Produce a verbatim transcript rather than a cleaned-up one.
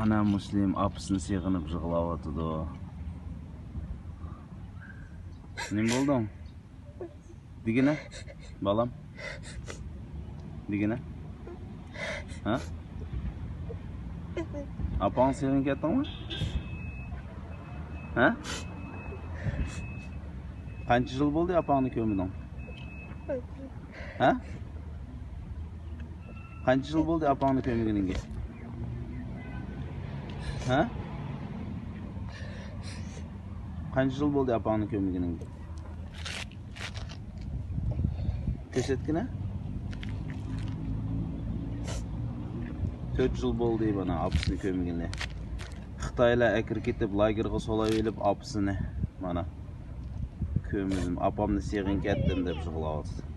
ئانا مۇسلىم ئاپىسىنى سېغىنىپ يىغلاۋاتىدۇ. نېمە بولدۇڭ؟ دېگىنە، بالام. دېگىنە. ھە؟ ئاپاڭنى سېغىنىپ كەتتىڭمۇ؟ ھە؟ قانچە يىل بولدى ئاپاڭنى كۆرمىدىڭ؟ ھە؟ قانچە يىل بولدى ئاپاڭنى كۆرمىگىنىڭگە؟ ھە؟ قانچە يىل بولدى ئاپاڭنى كۆرمىگىنىڭگە؟ كۆرسەتكىنە. تۆت يىل بولدى مانا ئاپىسىنى كۆرمىگىنى. خىتايلار ئەكىرىپ كېتىپ، لاگېرغا سولاۋېلىپ ئاپىسىنى. مانا، كۆرمىدىم، ئاپامنى سېغىن كەتتىم دەپ يىغلاۋاتىدۇ.